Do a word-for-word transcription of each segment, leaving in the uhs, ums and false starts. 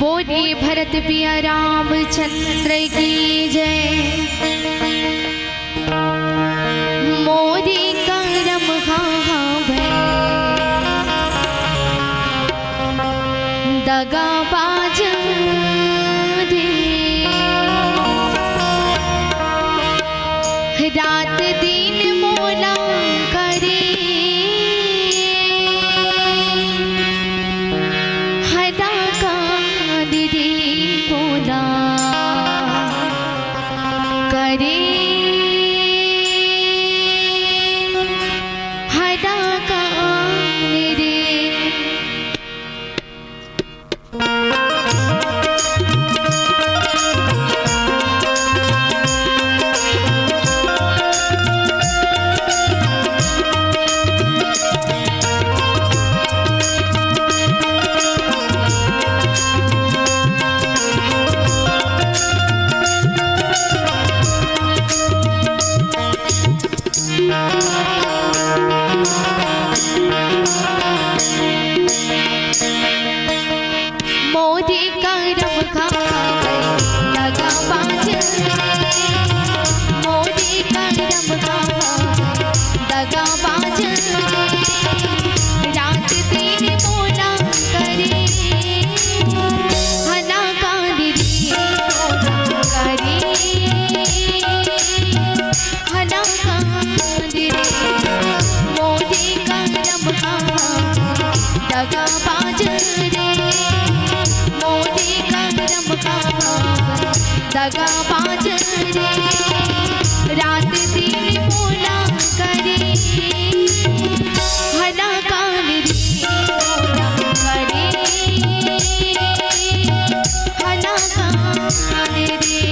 बोलिए भरत पिया रामचंद्र की जय। मोरे करम हावय दगाबाज रे, रात दिन मोला करे हना कांद रे मोला करे हना कांद रे। मोरे करम खावय दगाबाज रे, मोरे करम खावय दगाबाज रे, रात दिन मोला करे हना कांद रे, मोला करे हना कांद रे, मोरे करम हावय दगाबाज रे, मोरे करम हावय दगाबाज रे, रात दिन मोला करे हना कांद रे, मोला करे हना कांद रे।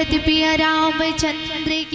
प्रिय रामचंद्र